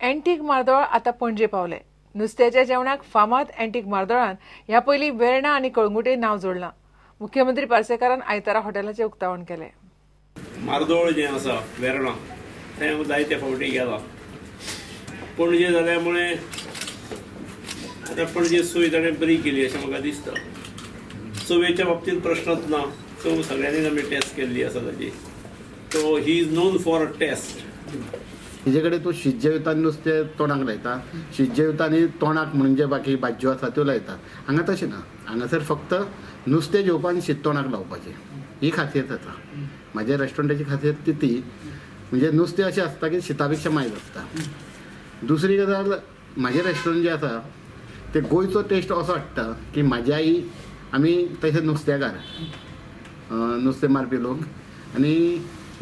Antique Mardol आतां पणजे पावले. नुस्त्याच्या जेवणाक फामाद अँटीक मार्दोळान ह्या पयलीं वेर्णा आनी कळंगुटे नांव जोडलां. मुख्यमंत्री पार्सेकारान आयतारा हॉटेलाचें उक्तावण केलें. मार्दोळ जें आसा वेर्णा थंय हांव जायते फावटी गेला. पणजे जाल्या मुळे आतां पणजे सोय ताणें बरी केली अशें म्हाका दिसता. चवेच्या बाबतींत प्रश्नच ना, चव सगळ्यांनीच आमी टेस्ट केल्ली आसा ताजी. So he is known for a taste. तेजे कडेन तूं शीत जेवता नुस्तें तोंडाक लायता, शीत जेवता आनी तोंडाक म्हणून जे बाकी भाजयो आसा त्यो लायता. हांगा तशें ना, हांगासर फक्त नुस्तें जेवपा आनी शीत तोंडाक लावपाचें ही खासियत आसा. म्हाज्या रेस्टॉरंटाची खासियत ती ती म्हणजे नुस्तें अशें आसता की शिता पेक्षा मायज आसता. दुसरी गजाल, म्हाजें रेस्टॉरंट जें आसा तें गोंयचो टेस्ट असो हाडटा की म्हाजी आई, आमी तशें नुस्तेकार, नुस्तें मारपी लोक, आनी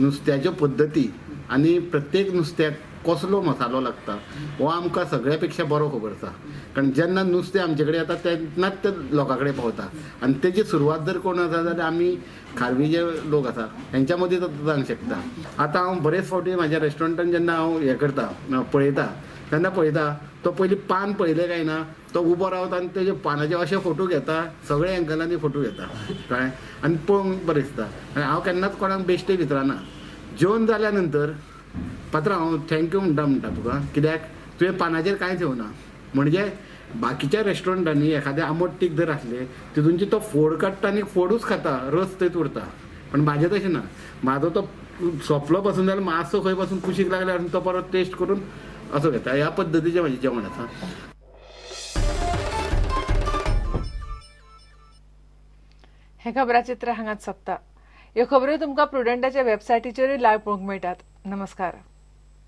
नुस्त्याच्यो पद्दती आनी प्रत्येक नुस्त्याक कसलो मसालो लागता हो आमकां सगळ्या पेक्षा बरो खबर आसा. कारण जेन्ना नुस्तें आमचे कडेन येता तेन्नाच तें लोकां कडेन पावता आनी तेजी सुरवात जर कोण आसा जाल्यार आमी खारवी जे लोक आसा हेंच्या मदीं जावंक शकता. आतां हांव बरेच फावटी म्हाज्या रेस्टॉरंटान जेन्ना हांव हें करता पळयता तेन्ना पळयता तो पयलीं पान पळयलें काय ना तो उबो रावता आनी तेजे पानाचे अशे फोटो घेता, सगळे एंगलांनी फोटो घेता, कळ्ळें, आनी पळोवंक बरें दिसता. आनी हांव केन्नाच कोणाक बेश्टें विचारना. जेवन जाल्या नंतर पात्रा हांव thank you म्हणटा म्हणटा तुका, कित्याक तुवें पानाचेर कांयच येवना. म्हणजे बाकीच्या रेस्टॉरंटांनी एखादें आंबट तीख जर आसलें तितूनची तो फोड काडटा आनी फोडूच खाता, रस थंयच उरता. पण म्हाजें तशें ना, म्हाजो तो सोंपलो पासून जाल्यार मातसो खंय पासून कुशीक लागल्यार आनी तो परत टेस्ट करून असो घेता. ह्या पद्दतीचें म्हाजें जेवण आसा. हें खबराचित्र हांगाच सोंपता. ह्यो खबऱ्यो तुमकां प्रुडंटाच्या वेबसायटीचेरूय लायव्ह पळोवंक मेळटात. नमस्कार.